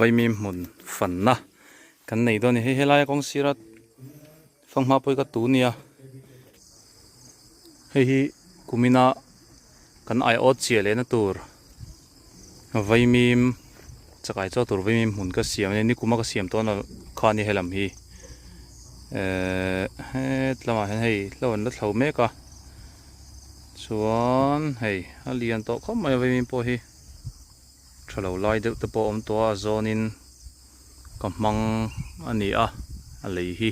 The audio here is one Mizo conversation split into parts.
Vaimim hmun fanna kan nei dawn a ni. Hei helaia kawng sira fanghma pawh hi ka tu nia. Hei hi kumina kan aiawt chiah lehna tur vaimim chakai chaw tur vaimim hmun ka siam a ni. Nikuma ka siam tawh a kha a ni helam hi. Ehh hetlamah hian hei hlo an la thlo mek a chuan hei a lian tawh khawp mai a vaimim pawh hi. Tha lo lai deuh te pawh a awm tawh a, a zawnin ka hmang a ni a, a lei hi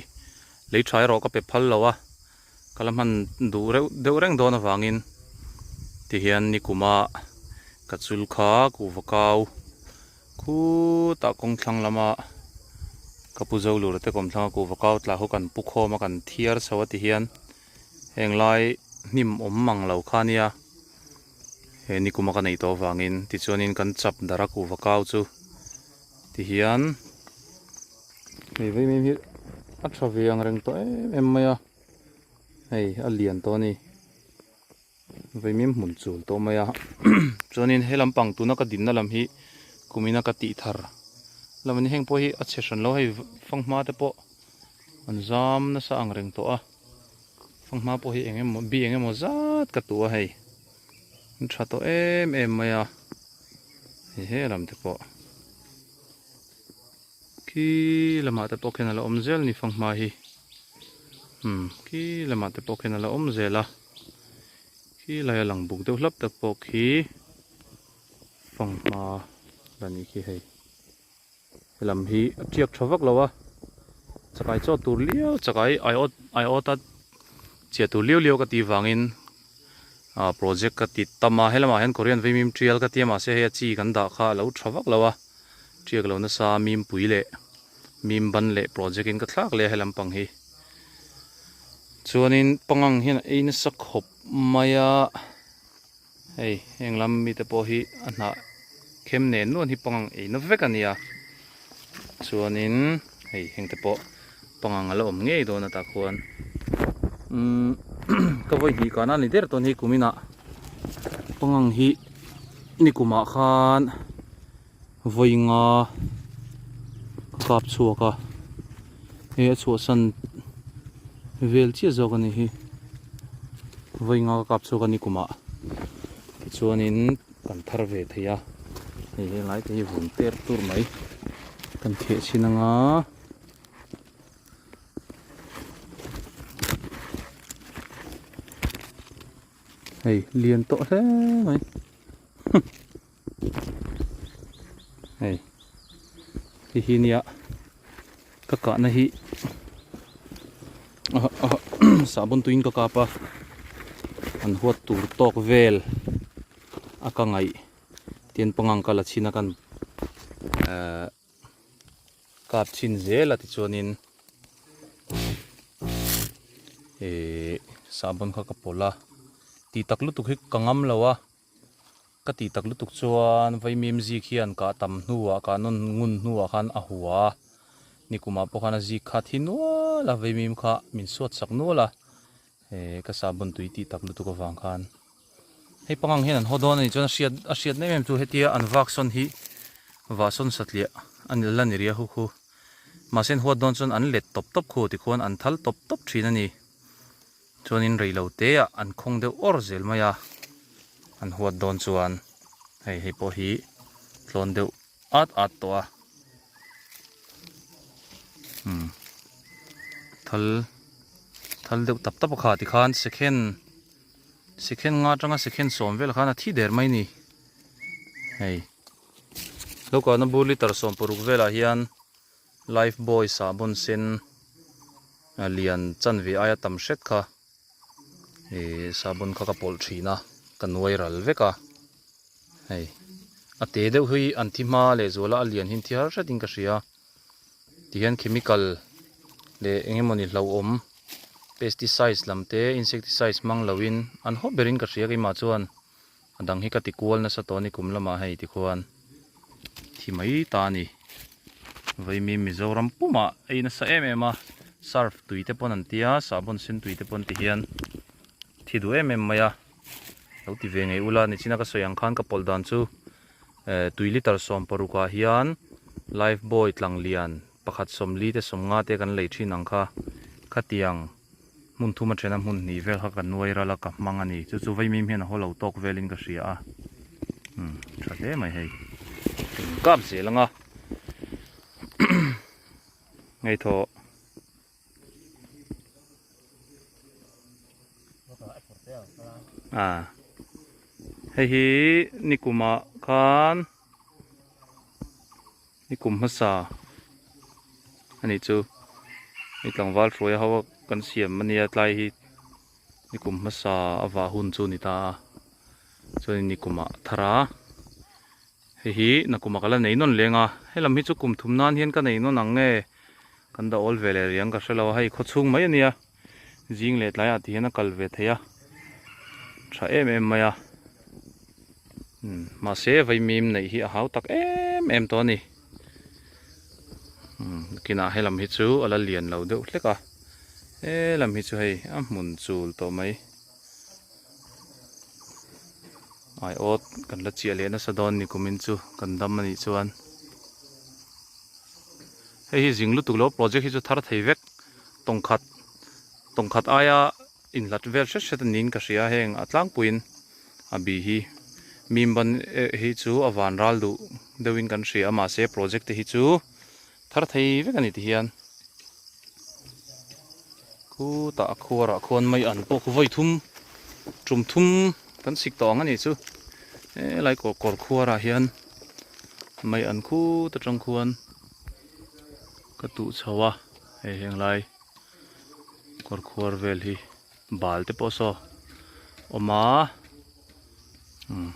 lei tha erawh ka pe phal lo a, ka la hman duh reuh deuh reng dawn avangin tihian nikuma ka chul kha kuhva kau khutah kawng thlang lama ka pu zo lura te kawm thlanga kuhva kau tla khu kan pu khawm a kan thiar chho a tihian heng lai hnim awm mang lo kha nia. He nikuma ka neih tawh avangin tichuanin kan chap darh a kuhva kau chu tihian hei vei mai hi a tha ve ang reng tawh em em mai a hei a lian tawh a ni vaimim hmun chul tawh mai a chuanin he lampang tuna ka dinna lam hi kumina ka tih thar lam a ni heng pawh hi a chhe hran lo hei fanghma te pawh an zam nasa ang reng tawh a. Fanghma pawh hi eng emaw bi eng emaw zat ka tu a hei an tha tawh em em mai a hei he lam te pawh khi lamah te pawh khian a la awm zel a ni fanghma hi umm khi lamah te pawh khian a la awm zel a khi laia lang buk deuh hlap te pawh khi fanghma la ni khi hei. Helam hi a tiak tha vak lo a, chakai chaw tur liau chakai aiawt aiawt a chhia tur liau liau ka tih vangin ah project ka ti tam a, helamah hian Korean vaimim tial ka ti a mahse hei a chi kan dah kha a lo tha vak lo a, tiak lo nasa mimpui leh mim ban leh project in ka thlak leh a helam pang hi chuanin pangang hian a ei nasa khawp mai a. Hei heng lam mite pawh hi a hnah khem nen nuan hi pangang ei na vek a nia chuanin hei heng te pawh pangang a la awm ngei dawn a tah khuan umm ka vawi hnih kahna a ni der tawn hi kuminah pangang hi nikumah khan vawi nga ka kap chhuak a hei a chhuahsan vel chiah zawk a ni hi vawi nga ka kap chhuak a ni kumah tichuanin kan thar ve thei a hei helai te hi vun ter tur mai kan theh chhin anga. Hei lian tawh hle mai. Hei hei hi nia ka kahna hi sahbawn tuiin ka kap a an huat tur tawk vel a ka ngaih tian pangang ka la chhin a kan ehh kap chhin zel a tichuanin ehh sahbawn kha ka pawlh a tih tak lutuk hi ka ngam lo a. Ka tih tak lutuk chuan Vaimim zik hian kah tam hnuah kah nawn ngun hnuah khan a hua a, nikumah pawh khan a zik kha thi nual a, Vaimim kha min suat sak nual a, he ka sahbawn tui tih tak lutuk avang khan hei pangang hian an haw dawn a nih chuan a hriat a hriat em em chu hetia an vak sawn hi vahsawn satliah a ni la ni ria hu khu mahse an huat dawn chuan an let tawp tawp khu tikhuan an thal tawp tawp thin a ni. Chuanin reiloteah an khawng deuh awr zel mai a, an huat dawn chuan hei hei pawh hi tlawn deuh at at tawh a, umm thal thal deuh tap tap a kha tikhan second second nga atanga second sawm vel khan a thi der mai ni hei lo kalna bur liter 16 velah hian life boy sahbawn sen. A lian chanve aia tam hret kha ih sahbawn kha ka pawlh thin a ka nuai ral vek a hei a te deuh hi an thi hma leh zual a a lian hi an thi har hret in ka hria tihian chemical leh eng emawni hlauhawm pesticides lam te insecticides hmang lo in an haw ber in ka hria keimah chuan a dang hi ka ti kual nasa tawh a ni kum lamah hei tikhuan thi mai ta a ni vaimi Mizoram pumah ei nasa em em a surf tui te pawn an tia sahbawn sen tui te pawn ti hian thi duh em em mai a lo ti ve ngei ula nichina ka sawi ang khan ka pawlh dan chu eh tui liter 16 ah hian. Life buoy tlang lian pakhat sawmli te sawmnga te kan lei thin ang kha khatiang hmun thum a thena hmun hnih vel kha ka nuai ral a ka hmang a ni chu chu vaimim hian a haw lo tawk velin ka hria a umm tha hle mai hei kap zel anga ngaithawh. Ah hei hi nikumah khan nikum hmasa a nih chu hei tlangval hruai ho a kan siam ania tlai hi nikum hmasa a vah hun chu a ni ta a chuanin nikumah thar a. Hei hi nakuma ka la nei nawn leng a, helam hi chu kum thum nan hian ka nei nawn ang nge kan dah awl ve leh riang ka hre lo a, hei khawchhung mai a nia, zing leh tlaiah ti hian a kal ve thei a, tha em em mai a, umm mahse vaimim neih hi a hau tak em em tawh a ni, umm kinah helam hi chu a la lian lo deuh hlek a, helam hi chu hei a hmun chul tawh mai. Aiawt kan la chiah leh nasa dawn ni kumin chu kan dam a nih chuan hei hi zing lutuk lo project hi chu thar thei vek tawngkhat tawngkhat aia inhlat vel hret hret a niin ka hria heng a tlangpuiin a bi hi mim ban hi chu a van ral duh deuhin kan hria a mahse project te hi chu thar thei vek a ni ti hian. Khutah a khuarah khuan mai an pawh khu vawi thum tum thum kan sik tawh ang a nih chu helai kawr kawr khuarah hian mai an khut atang khuan ka tuh chho a hei heng lai kawr khuar vel hi bal te pawh saw awm a umm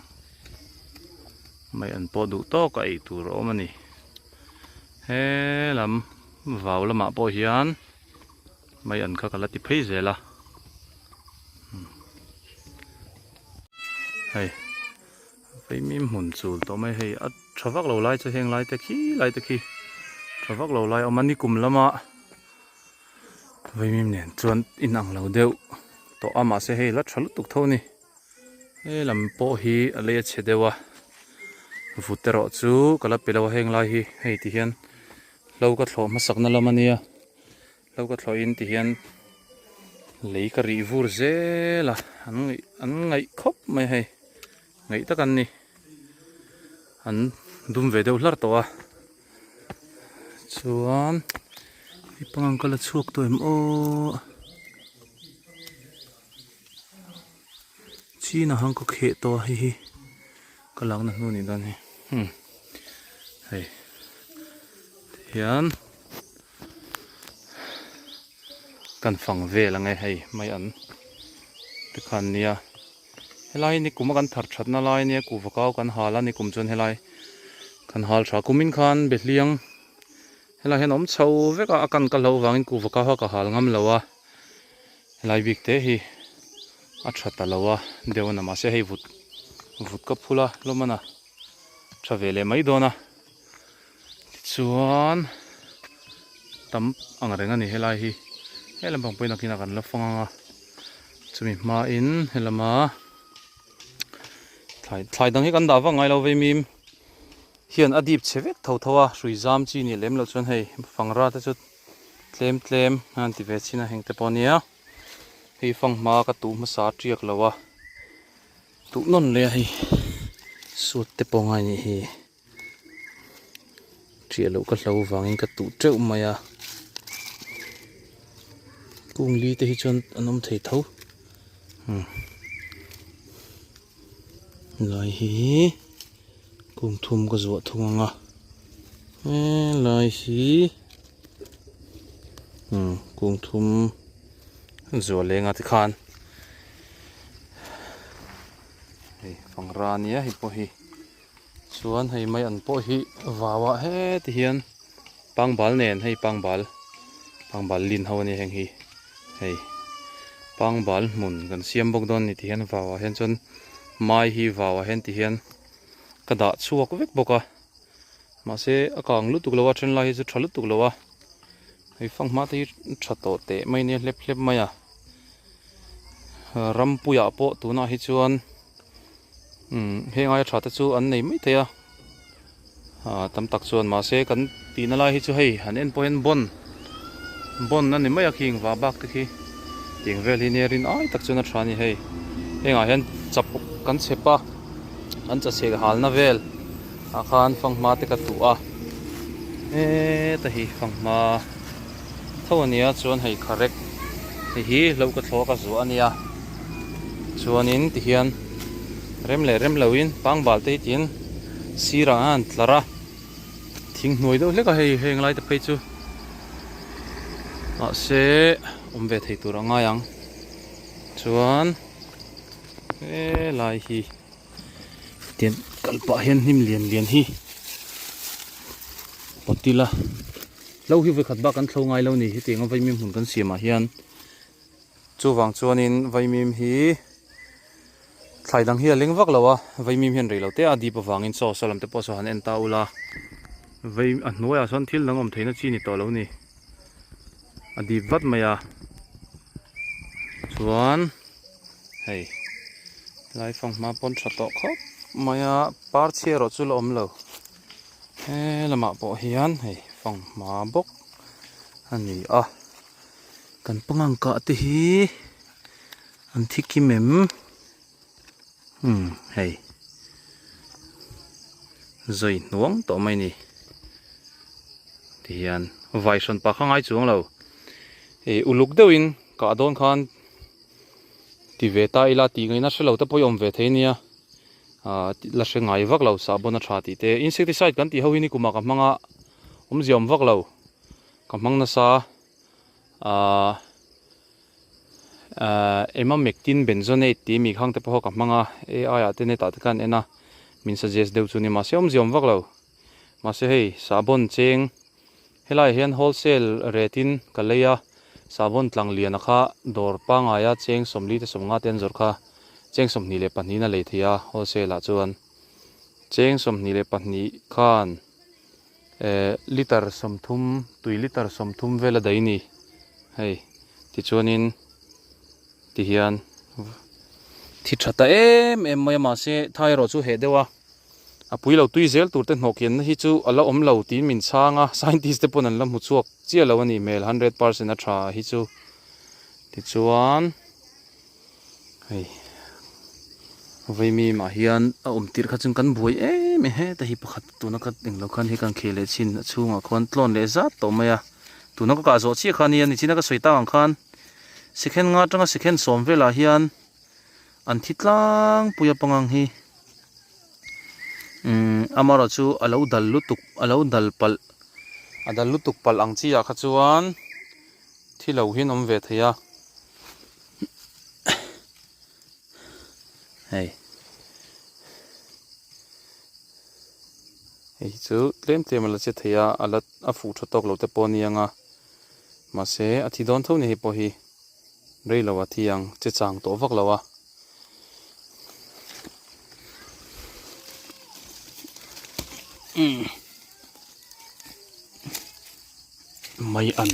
mai an pawh duh tawk a ei tur a awm a ni he lam vau lamah pawh hian. Mai an kha ka la ti phei zel a hei vaimim hmun chul tawh mai hei a tha vak lo lai chu heng lai te khi lai te khi tha vak lo lai a awm a nikum lama vaimim nen chuan inang lo deuh tawh a mahse hei la tha lutuk tho a ni he lam pawh hi a lei a chhe deuh a vut erawh chu ka la pe lo a heng lai hi hei ti hian hlo ka thlawh hmasak na lam a nia. Hlo ka thlawhin ti hian lei ka rih vur zel a, an ngaih an ngaih khawp mai hei, ngaih tak an ni, an dum ve deuh hlar tawh a, chuan hei pangang ka la chhuak tawh em aw, chin a hang ka kheh tawh a hei hi ka lakna hnu a nih dawn hi, hei tihian. Kan fang vel ang e hei mai an tikhan nia helai ni kum a kan thar thatna lai ania kuhva kau kan hal a ni kum chuan helai kan hal tha kumin khan behliang helai hian a awm chho vek a a kan ka hlauh vangin kuhva kau kha ka hal ngam lo a helai bik te hi a tha ta lo a deuh a na mahse hei vut vut ka phul a hlawm a na tha ve leh mai dawn a. Tichuan tam ang reng a ni helai hi he lampang pawhin a kinah kan la fang ang a chumi hmain helama thlai thlai dang hi kan dah vak ngai lo vaimim hian a dip chhe vek tho tho a hrui zam chi nih lem loh chuan hei fangra te chu tlem tlem a han ti ve chin a heng te pawh ania hei fanghma ka tuh hmasa a tiak lo a tuh nawn leh a hei suat te pawh ngai nih hi. Ṭiah loh ka hlo vangin ka tuh teuh mai a kung li te hi chuan an awm thei tho umm lai hi kung thum ka zuah thung ang a helai hi umm kung thum zuah leng a tikhan hei fangra ania hei pawh hi. Chuan hei mai an pawh hi vau ah heti hian pangbal nen hei pangbal pangbal lin ho ania heng hi hei pangbal hmun kan siam bawk dawn a ni ti hian vau ah hian chuan mai hi vau ah hian ti hian ka dah chhuak vek bawk a mahse a kang lutuk lo a then lai hi chu tha lutuk lo a hei fanghma te hi tha tawh teh mai ania hlep hlep mai a rampuiah pawh tunah hi chuan. Umm heng aia tha te chu an nei mai thei a Ah tam tak chuan mahse kan tihna lai hi chu hei han en pawh hian bawn bawn a ni mai a khi engvah bak te khi tiang vel hi nia rin ai tak chuan a tha a ni hei hengah hian chap kan chhep a kan chachhek halna vel ah khan fanghma te ka tuh a heta hi fanghma tho a nia chuan hei kharek hei hi hlo ka thlawh a ka zuah a nia chuanin tihian rem leh rem loin pangbal te hi tiin sirah a han tlar a thing hnuai deuh hlek a hei heng lai te phei chu mahse awm ve thei tur a ngai ang chuan helai hi tian kal pah hian hnim lian lian hi pawt ila hlo hi vawikhat bak an thlo ngai lo ni hetiang a vaimim hmun kan siam ah hian chuvang chuanin vaimim hi thlai dang hi a leng vak lo a vaimim hian rei lo te a dip avangin chaw saw lam te pawh saw han en ta ula vai a hnuaiah sawn thil dang awm theihna chi ni tawh lo ni a dip vat mai a chuan. Hei lai fanghma pawn tha tawh khawp mai a par chhia erawh chu la awm lo he lamah pawh hian hei fanghma bawk a ni a kan pangang kah te hi an thi kim em umm hei zawi hnuang tawh mai a ni tihian vai hran pa kha ngai chuang lo ih uluk deuhin kah dawn khan. Ti ve ta ila tih ngaihna hre lo te pawh hi awm ve thei ania ah la hre ngai vak lo sahbawn a tha tih te insecticide kan tih ho hi ni kumah ka hmang a awmzia awm vak lo ka hmang nasa ah ah emamectin benzonate tih mi khang te pawh ka hmang a ai ah te net ah te khan en a min suggest deuh chu ni mahse awmzia awm vak lo mahse hei sahbawn cheng. Helaiah hian wholesale rate in ka lei a, sahbawn tlang liana kha dawr pangaia cheng 40 te 50 te an zawrh kha cheng 22 in a lei thei a wholesale ah chuan cheng 22 khan eh litre 30 tui litre 30 vel a daih a ni hei tichuanin tihian thi tha ta em em mai a mahse thai erawh chu heh deuh a. A pui lo tui zel tur te hnawh kianna hi chu a la awm lo tiin min chhang a, scientist te pawn an la hmu chhuak chiah lo a nih hmel, 100% a tha hi chu. Tichuan hei vaimim ah hian a awm tirh kha chuan kan buai em em heta hi pakhat tuna ka englo khan hei kan khel leh chin a chhungah khuan tlawn leh zat tawh mai a, tuna ka kah zawh chiah kha nia nichina ka sawi tak ang khan second nga atanga second sawm velah hian an thi tlangpui a pangang hi. Umm amarawh chu a lo dal lutuk a lo dal palh a dal lutuk palh ang chi ah kha chuan thi lo hi an awm ve thei a hei hei hi chu tlem tlem a la che thei a a la a fuh tha tawk lo te pawh a ni ang a mahse a thi dawn tho ni hei pawh hi. Rei lo a thi ang che chang tawh vak lo a. Mai an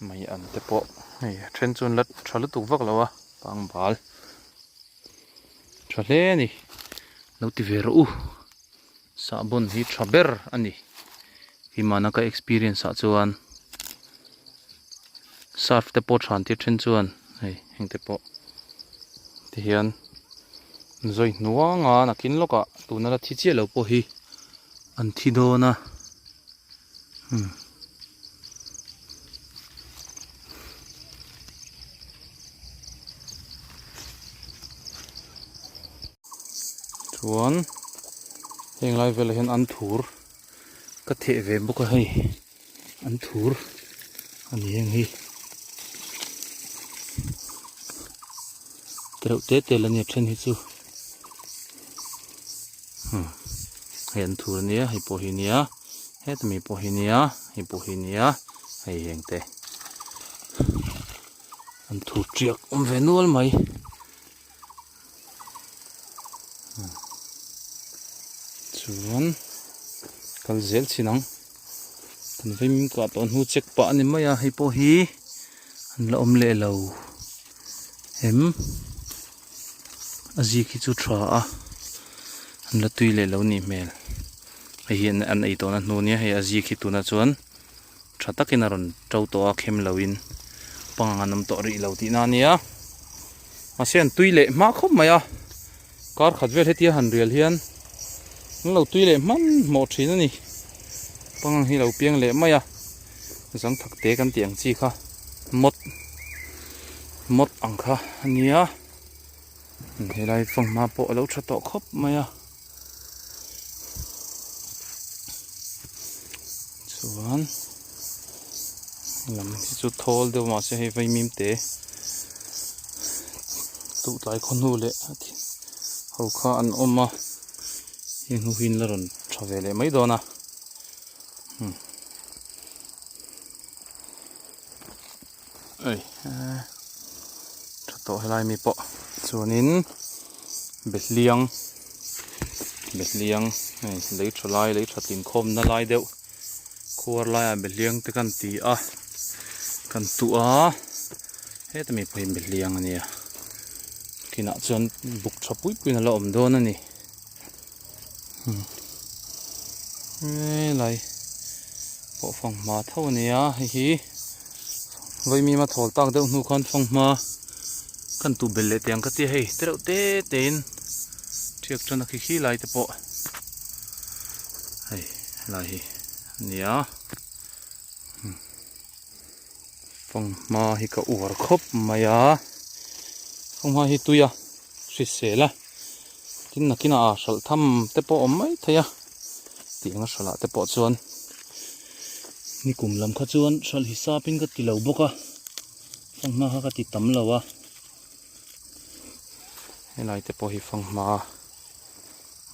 mai an te pawh hei a then chuan la tha lutuk vak lo a pangbal tha hle a ni lo ti ve rawh u sahbawn hi tha ber a ni. Himana ka experience ah chuan surf te pawh than tir then chuan hei heng te pawh ti hian zawi hnuang a nakin lawkah tuna la thi chiah lo pawh hi an thi dawn a umm. Chuan heng lai velah hian an thur. Ka theh ve bawk a hei an thur a ni heng hi tereuh te te la nia then hi chu hei an thur a nia hei pawh hi nia heta mi pawh hi nia hei pawh hi nia hei heng te an thur tiak awm ve nual mai. Chuan kal zel chin ang kan vaimim kah tawh hnu check pah a ni mai a hei pawh hi an la awm leh lo em a zik hi chu tha a an la tui leh lo nih hmel. Hei hi an ei tawhna hnu ania hei a zik hi tunah chuan tha takin a rawn to tawh a khem loin pangang an awm tawh rih lo tihna ania mahse an tui leh hma khawp mai a kar khat vel hetia han rial hian an lo tui leh hman hmawh thin a ni pangang hi lo piang leh mai a zang thak te kan tih ang chi kha mawt mawt ang kha ania helai fanghma pawh a lo tha tawh khawp mai a. Chuan lam hi chu thawl deuh mahse hei vaimim te duh tlai khaw hnu leh ho kha an awm a heng ho hi an la rawn tha ve leh mai dawn a umm ei tha tawh helai mi pawh chuanin behliang behliang hei lei tha lai lei tha tling khawm na lai deuh khuar laiah behliang te kan ti a kan tuh a heta mi pawh hi behliang a nia kinah chuan buk tha pui pui in a la awm dawn a ni. Helai pawh fanghma tho a nia hei hi vawimim a thawl tak deuh hnu khan fanghma kan tuh belh leh tiang ka tia hei te reuh te te in thiak tan a khi khi lai te pawh hei helai hi a nia fanghma hi ka uar khawp mai a fanghma hi tui a hrisel a. Tin nakinah ah hralh tham te pawh a awm mai thei a tiang a hralh ah te pawh chuan nikum lam kha chuan hralh hisap in ka ti lo bawk a fanghma kha ka ti tam lo a helai te pawh hi fanghma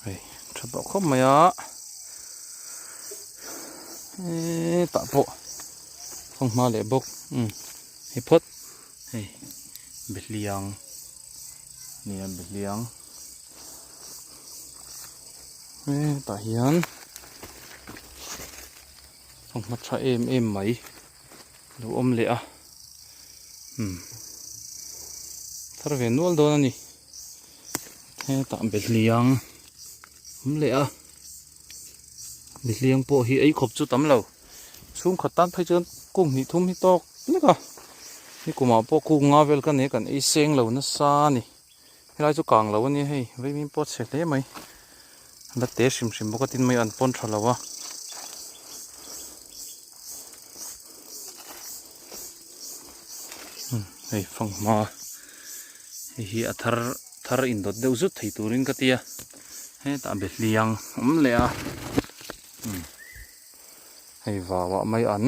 hei tha tawh khawp mai a hetah pawh fanghma leh bawk umm hei phawt hei behliang. Nia behliang hetah hian fanghma tha em em mai lo awm leh a umm thar ve nual dawn a ni hetah behliang awm leh a behliang pawh hi ei khawp chu tam lo chhungkhat tan phei chuan kung hnih thum hi tawk lek a nikumah pawh kung nga vel ka nei a kan ei seng lo nasa a ni helai chu kang lo a nia hei vaimim pawh a chhe hle mai la te hrim hrim bawk a tin mai an pawn tha lo a. Hei fanghma hei hi a thar thar indawt deuh zut thei turin ka tia hetah behliang awm leh a umm hei vauah mai an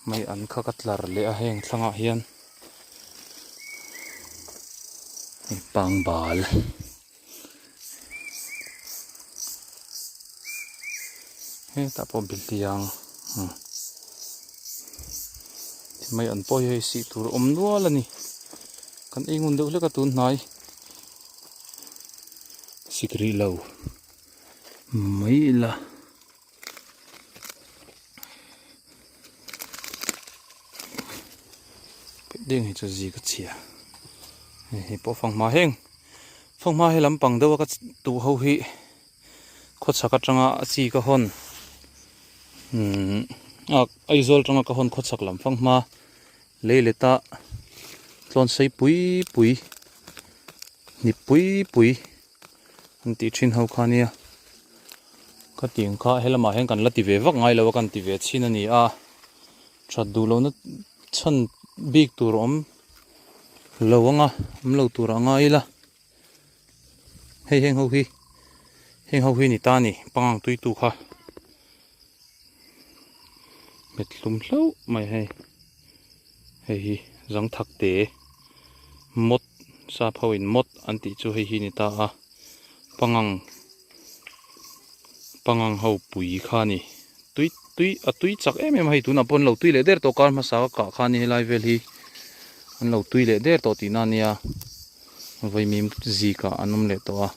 mai an kha ka tlar leh a heng thlangah hian hei pangbal. Hetah pawh behliang mai an pawh hi hei sih tur a awm nual a ni kan ei ngun deuh hlek a tun hnai sik rih lo mai ila. Deng hi chu zik a chhia hei pawh fanghma heng fanghma he lampang deuh a ka tuh ho hi khawchhak atanga a chi ka hawn umm a Aizawl atanga ka hawn khawchhak lam fanghma lei let a tlawn sei pui pui hnip pui pui an tih thin ho kha nia ka tiang kha helamah hian kan la ti ve vak ngai lo a kan ti ve chhin a ni a that duh lohna chhan bik tur a awm lo ang a awm lo tur a ngai ila hei heng ho hi heng ho hi ni ta a ni pangang tui tu kha hmet hlum hlauh mai hei hei hi zangthak te mawt sap ho in mawt an tih chu hei hi ni ta a pangang pangang ho pui kha a ni tui tui a tui chak em em a hei tunah pawh an lo tui leh der tawh kar hmasa ka kah kha a ni helai vel hi an lo tui leh der tawh tihna a nia vaimim zikah an awm leh tawh a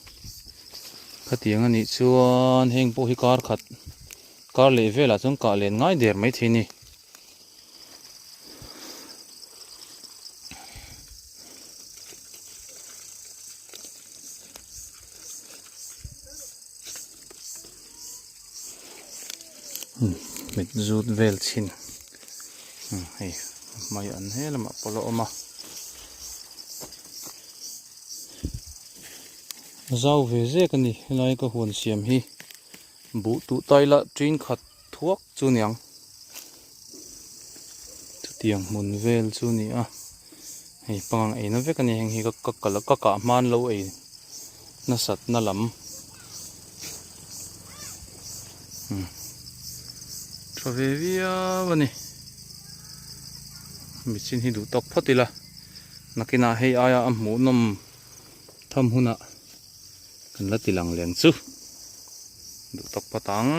khatiang a nih chuan heng pawh hi kar khat kar leh velah chuan kah len ngai der maithei a ni. Hmet zut vel chhin hei hmai an he lamah pawh la awm a zau ve zek a ni helai ka huan siam hi buh tuh tai la ṭin khat thuak chu niang chutiang hmun vel chu a ni a hei pangang eina vek a ni heng hi ka ka kah hman lo ei nasat na lam. Tha ve viau a ni. Michin hi duh tawk phawt ila. Nakinah hei aia a hmuhnawm tham hunah kan la ti lang leng chu. Duh tawk phawt ang.